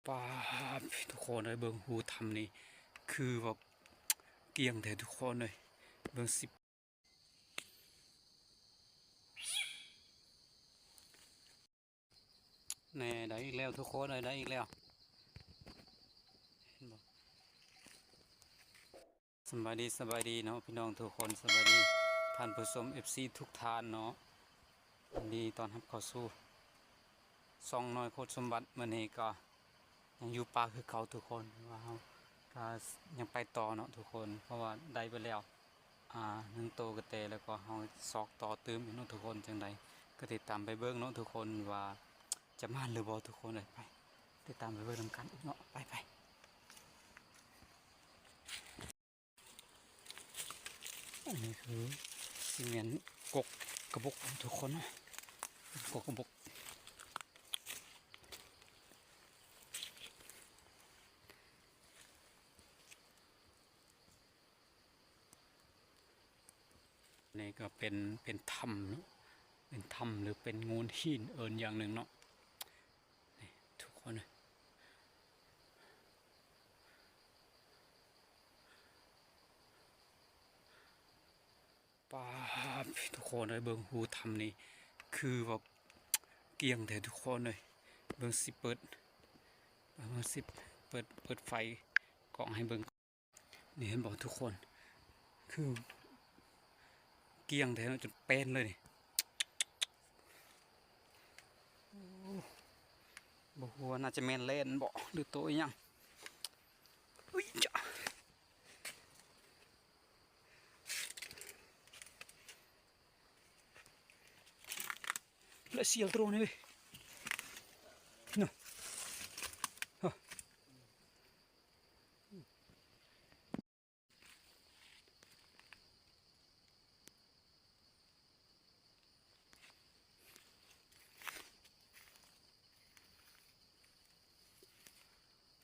ປາດ ທຸກຄົນເອີຍ ເບິ່ງຮູຖ້ຳນີ້ ຄືວ່າກ້ຽງແທ້ທຸກຄົນເອີຍ ເບິ່ງຊິ ແນ່ ໄດ້ອີກແລ້ວທຸກຄົນເອີຍ ໄດ້ອີກແລ້ວ ເຫັນບໍ່? ສະບາຍດີ ສະບາຍດີເນາະພີ່ນ້ອງທຸກຄົນ ສະບາຍດີທ່ານຜູ້ຊົມ ເອັຟຊີ ທຸກທ່ານເນາະ ຍິນດີຕ້ອນຮັບເຂົ້າສູ່ຊ່ອງນ້ອຍໂຄດສົມບັດ. ມື້ນີ້ກໍຍັງຢູ່ປ່າຄືເກົ່າທຸກຄົນ ວ່າເຮົາກໍຍັງໄປຕໍ່ເນາະທຸກຄົນ ເພາະວ່າໄດ້ໄປແລ້ວ ອ່າ ໜຶ່ງໂຕກະແຕ ແລ້ວກໍເຮົາຊອກຕໍ່ຕື່ມຢູ່ເນາະທຸກຄົນ. ຈັ່ງໃດກໍຕິດຕາມໄປເບິ່ງເນາະທຸກຄົນ ວ່າຈະໝານຫຼືບໍ່ທຸກຄົນເອີຍ. ໄປ ຕິດຕາມໄປເບິ່ງນຳກັນອີກເນາະ ໄປໆ. ອັນນີ້ຄືຊິແມ່ນກົກກະບົກທຸກຄົນເນາະ ກົກກະບົກ. ນີ້ກໍເປັນ ເປັນຖ້ຳເນາະ ເປັນຖ້ຳ ຫຼື ເປັນໂງ່ນຫີນ ເອີ້ນຢ່າງໜຶ່ງເນາະ ນີ້ທຸກຄົນເອີຍ. ປາດ ທຸກຄົນເອີຍ ເບິ່ງຮູຖ້ຳນີ້ ຄືວ່າກ້ຽງແທ້ທຸກຄົນເອີຍ. ເບິ່ງຊິເປີດ ເບິ່ງຊິເປີດ ເປີດໄຟກ້ອງໃຫ້ເບິ່ງ. ນີ້ເຫັນບໍ່ທຸກຄົນ ຄືກ້ຽງແທ້ເນາະ ຈົນແປ້ນເລີຍນີ້. ໂອ້ ບໍ່ຮູ້ວ່າໜ້າຈະແມ່ນແລນບໍ ຫຼືໂຕອີ່ຫຍັງ. ອຸ້ຍ ຈະ ລະຊຽວໂຕນີ້ເວີຍ ເນາະ ຮະ.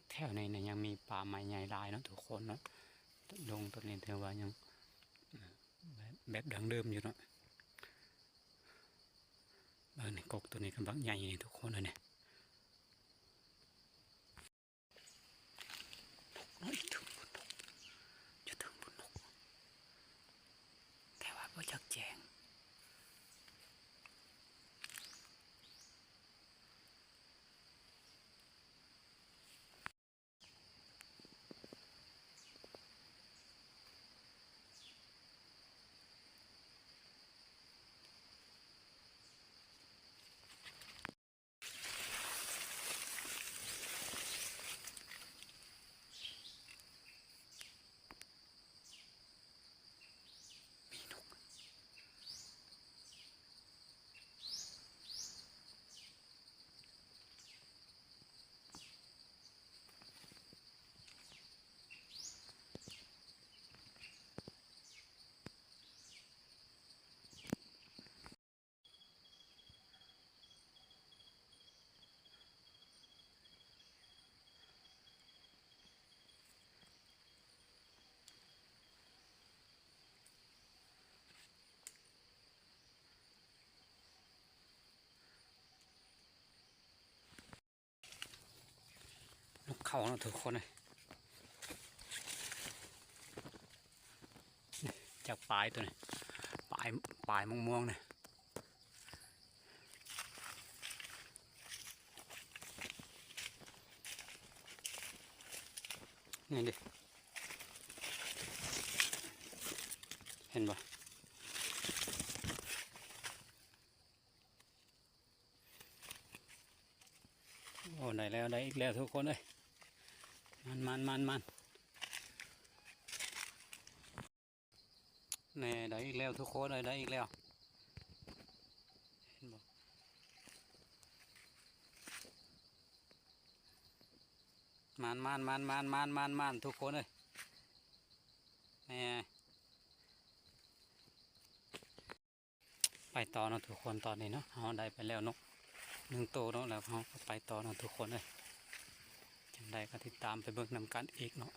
ແຖວນີ້ນະ ຍັງມີປ່າໄມ້ໃຫຍ່ຫຼາຍເນາະທຸກຄົນເນາະ. ດົງໂຕນີ້ຖືວ່າຍັງ ແບບ ແບບດັ້ງເດີມຢູ່ເນາະ. ເບິ່ງນີ້ ກົກໂຕນີ້ກໍບັກໃຫຍ່ນີ້ທຸກຄົນເອີຍນີ້. ເນາະ ຢູ່ເທິງພຸ້ນ ຢູ່ເທິງພຸ້ນນົກ ແຕ່ວ່າບໍ່ຈັກແຈ້ງ. ນົກເຂົ້າເນາະທຸກຄົນເອີຍ. ຈັກປາຍໂຕນີ້ ປາຍ ປາຍມ່ວງໆນີ້ ນີ້ເດ້ ເຫັນບໍ່? ໂອ້ ໄດ້ແລ້ວ ໄດ້ອີກແລ້ວທຸກຄົນເອີຍ. ມານ ມານ ມານ ມານ ແນ່ ໄດ້ອີກແລ້ວທຸກຄົນເອີຍ ໄດ້ອີກແລ້ວ ເຫັນບໍ່? ມານ ມານ ມານ ມານ ມານ ມານ ມານ ທຸກຄົນເອີຍ ແນ່. ໄປຕໍ່ເນາະທຸກຄົນ ຕອນນີ້ເນາະ ເຮົາໄດ້ໄປແລ້ວນົກໜຶ່ງໂຕເນາະ ແລ້ວເຮົາກໍໄປຕໍ່ເນາະທຸກຄົນເອີຍ. ຈັ່ງໃດກໍຕິດຕາມໄປເບິ່ງນຳກັນອີກເນາະ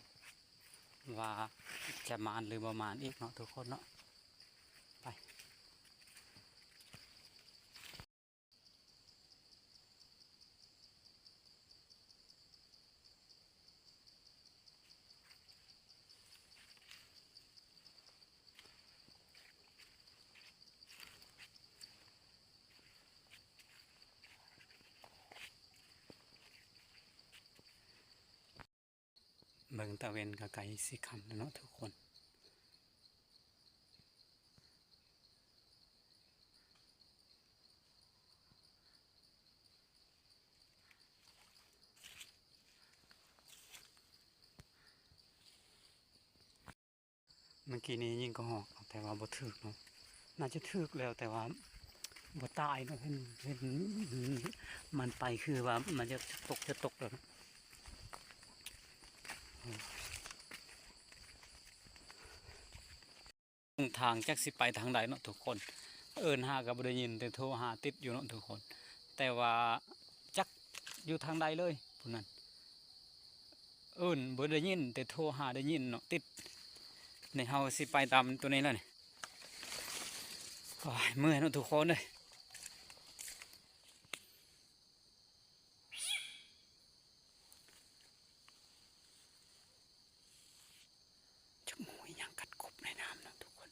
ວ່າຈະໝານຫຼືບໍ່ໝານອີກເນາະທຸກຄົນເນາະ ໄປ. ນີ້ ເບິ່ງຕາເວັນກໍໃກ້ຊິຄ່ຳແລ້ວເນາະທຸກຄົນ. ເມື່ອກີ້ນີ້ຍິງກະຮອກເນາະ ແຕ່ວ່າບໍ່ຖືກເນາະ ໜ້າຈະຖືກແລ້ວ ແຕ່ວ່າບໍ່ຕາຍເນາະ ເຫັນ ເຫັນມັນໄປຄືວ່າມັນຈະຕົກ ຈະຕົກແລ້ວເນາະ. ເສັ້ນທາງຈັກຊິໄປທາງໃດເນາະທຸກຄົນ ເອີ້ນຫາກໍບໍ່ໄດ້ຍິນ ແຕ່ໂທຫາຕິດຢູ່ເນາະທຸກຄົນ ແຕ່ວ່າຈັກຢູ່ທາງໃດເລີຍຜູ້ນັ້ນ ເອີ້ນບໍ່ໄດ້ຍິນ ແຕ່ໂທຫາໄດ້ຍິນເນາະ ຕິດ. ນີ້ເຮົາຊິໄປຕາມຕົວນີ້ແລ້ວນີ້. ໂອ້ຍ ເມື່ອຍເນາະທຸກຄົນເອີຍ. ຈັກໝູອີ່ຫຍັງກັດກົບໃນນ້ຳເນາະທຸກຄົນ.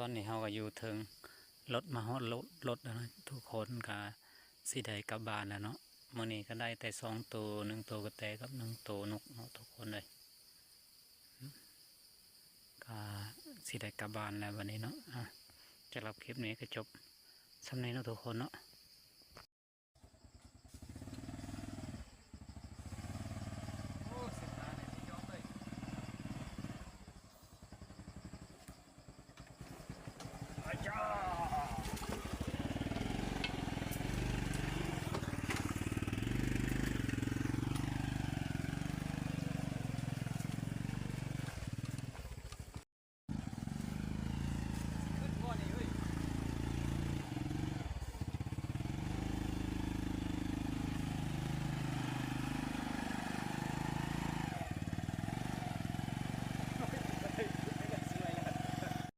ຕອນນີ້ເຮົາກໍຢູ່ເທິງລົດ ມາຮອດລົດ ລົດແລ້ວເນາະ ທຸກຄົນກໍຊິໄດ້ກັບບ້ານແລ້ວເນາະ. ມື້ນີ້ກໍໄດ້ແຕ່ສອງໂຕ ໜຶ່ງໂຕກະແຕກັບໜຶ່ງໂຕນົກເນາະທຸກຄົນເອີຍ. ກໍຊິໄດ້ກັບບ້ານແລ້ວບັດນີ້ເນາະ. ອາ ສຳລັບຄລິບນີ້ກໍຈົບສ່ຳນີ້ເນາະທຸກຄົນເນາະ.